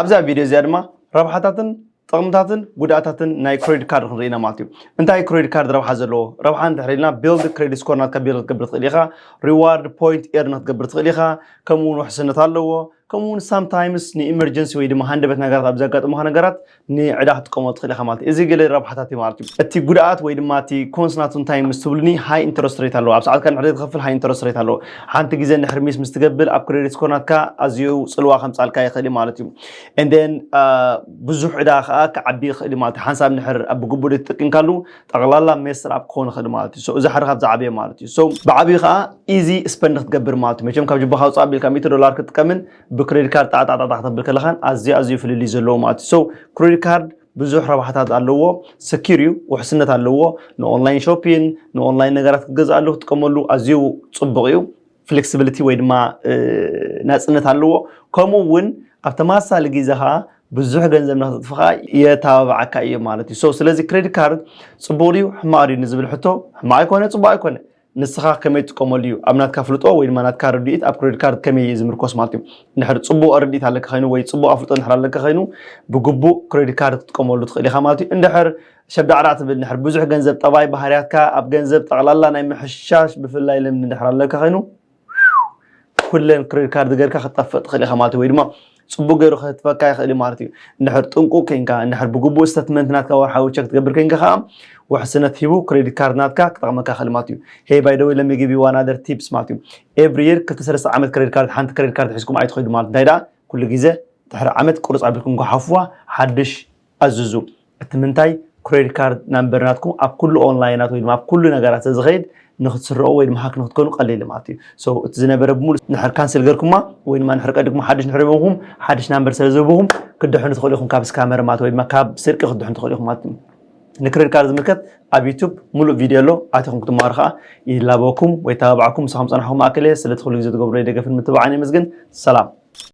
ኣብዛ ቪድዮ እዚኣ ድማ ረብሓታትን ጥቕምታትን ጉድኣታትን ናይ ክሬዲት ካርድ ክንርኢ ኢና ማለት እዩ። እንታይ ክሬዲት ካርድ ረብሓ ዘለዎ? ረብሓ እንድሕር ኢልና build credit score ናትካ build ክትገብር ትኽእል ኢኻ። Reward point earn ክትገብር ትኽእል ኢኻ። ከምኡ እውን ውሕስነት ኣለዎ። ከምኡ እውን sometimes ንኢመርጀንሲ ወይ ድማ ሃንደበት ነገራት ኣብ ዘጋጥሙኻ ነገራት ንዕዳ ክትጥቀሞ ትኽእል ኢኻ ማለት እዩ። እዚ ገለ ረብሓታት እዩ ማለት እዩ። እቲ ጉድኣት ወይ ድማ እቲ ኮንስ ናቱ እንታይ ምስ ትብሉኒ high interest rate ኣለዎ። ኣብ ሰዓትካ እንድሕር ዘይትኸፍል high interest rate ኣለዎ። ሓንቲ ግዜ እንድሕር ሚስ ምስ ትገብር ኣብ ክሬዲት ስኮር ናትካ ኣዝዩ ጽልዋ ከምጻልካ ይኽእል እዩ ማለት እዩ። And then ብዙሕ ዕዳ ከዓ ክዓቢ ይኽእል እዩ ማለት እዩ። ሓንሳብ እንድሕር ኣብ ብግቡእ ዘይተጠቂምካሉ ጠቕላላ ሜስር ኣብ ክኾን ይኽእል ማለት እዩ። So እዚ ሓደ ካብዚ ዓብየ ማለት እዩ። So ብዓብዩ ከዓ easy spend ክትገብር ማለት እዩ። መቸም ካብ ጅባኻ ውፃእ ኣቢልካ ሚእቲ ዶላር ክትጥቀምን ብክሬዲት ካርድ ጣዕጣዕጣዕ ከተብል ከለኻን ኣዝዩ ኣዝዩ ፍልልይ ዘለዎ ማለት እዩ። So ክሬዲት ካርድ ብዙሕ ረብሓታት ኣለዎ። ሰኪር እዩ፣ ውሕስነት ኣለዎ። ንኦንላይን ሾፒን ንኦንላይን ነገራት ክትገዝኣሉ ክትጥቀመሉ ኣዝዩ ፅቡቕ እዩ። ፍሌክሲቢሊቲ ወይ ድማ ናፅነት ኣለዎ። ከምኡ እውን ኣብ ተመሳሳሊ ግዜ ከዓ ብዙሕ ገንዘብ ንክትጥፍኻ የተባብዓካ እዩ ማለት እዩ። So ስለዚ ክሬዲት ካርድ ፅቡቕ ድዩ ሕማቕ ድዩ ንዝብል ሕቶ ሕማቕ ኣይኮነ ፅቡቕ ኣይኮነ። ንስኻ ከመይ ትጥቀመሉ እዩ ኣብ ናትካ ፍልጦ ወይ ድማ ናትካ ርድኢት ኣብ ክሬዲት ካርድ ከመይ እዩ ዝምርኮስ ማለት እዩ። እንድሕር ፅቡቕ ርድኢት ኣለካ ኮይኑ ወይ ፅቡቕ ኣፍልጦ እንድሕር ኣለካ ኮይኑ ብግቡእ ክሬዲት ካርድ ክትጥቀመሉ ትኽእል ኢኻ ማለት እዩ። እንድሕር ሸብዳዕዳዕ ትብል እንድሕር ብዙሕ ገንዘብ ጠባይ ባህርያትካ ኣብ ገንዘብ ጠቕላላ ናይ ምሕሻሽ ብፍላይ ልምዲ እንድሕር ኣለካ ኮይኑ ኩለን ክሬዲት ካርድ ጌርካ ክትጠፍእ ትኽእል ኢኻ ማለት እዩ። ወይ ድማ ፅቡቅ ገይሩ ከህትፈካ ይኽእል እዩ ማለት እዩ። እንድሕር ጥንቁቅ ኮይንካ እንድሕር ብግቡእ ስተትመንት ናትካ ወርሓዊ ቸክ ትገብር ኮይንካ ከዓ ውሕስነት ሂቡ ክሬዲት ካርድ ናትካ ክጠቕመካ ይኽእል ማለት እዩ። Hey by the way let me give you one other tips ማለት እዩ። Every year ክልተ ሰለስተ ዓመት ክሬዲት ካርድ ሓንቲ ክሬዲት ካርድ ሒዝኩም ኣይትኸዱ ማለት እንታይ ደኣ ኩሉ ግዜ ድሕሪ ዓመት ቁርፅ ኣቢልኩም ጎሓፍዋ ሓድሽ ኣዝዙ። እቲ ምንታይ ክሬዲት ካርድ ናምበር ናትኩም ኣብ ኩሉ ኦንላይናት ወይ ድማ ኣብ ኩሉ ነገራት ስለዝኸይድ ንክትስረቑ ወይ ድማ ሃክ ንክትኮኑ ቀሊል ማለት እዩ። So እቲ ዝነበረ ብሙሉ ንሕር ካንስል ገርኩማ ወይ ድማ ንሕር ቀዲኩም ሓድሽ ንሕር ይበኹም ሓድሽ ናምበር ስለዝህብኹም ክድሕኑ ትኽእሉ ኢኹም ካብ ስካመር ማለት ወይ ድማ ካብ ስርቂ ክድሕኑ ትኽእሉ ኢኹም ማለት እዩ። ንክሬዲት ካርድ ዝምልከት ኣብ ዩቱብ ሙሉእ ቪድዮ ኣሎ ኣቲኹም ክትማሩ ከዓ ይላበኩም ወይ ተባብዓኩም። ንስኹም ፀናሕኩም ኣክል እየ። ስለቲ ኩሉ ግዜ ትገብሩ ደገፍን ምትብዓን የመስግን። ሰላም።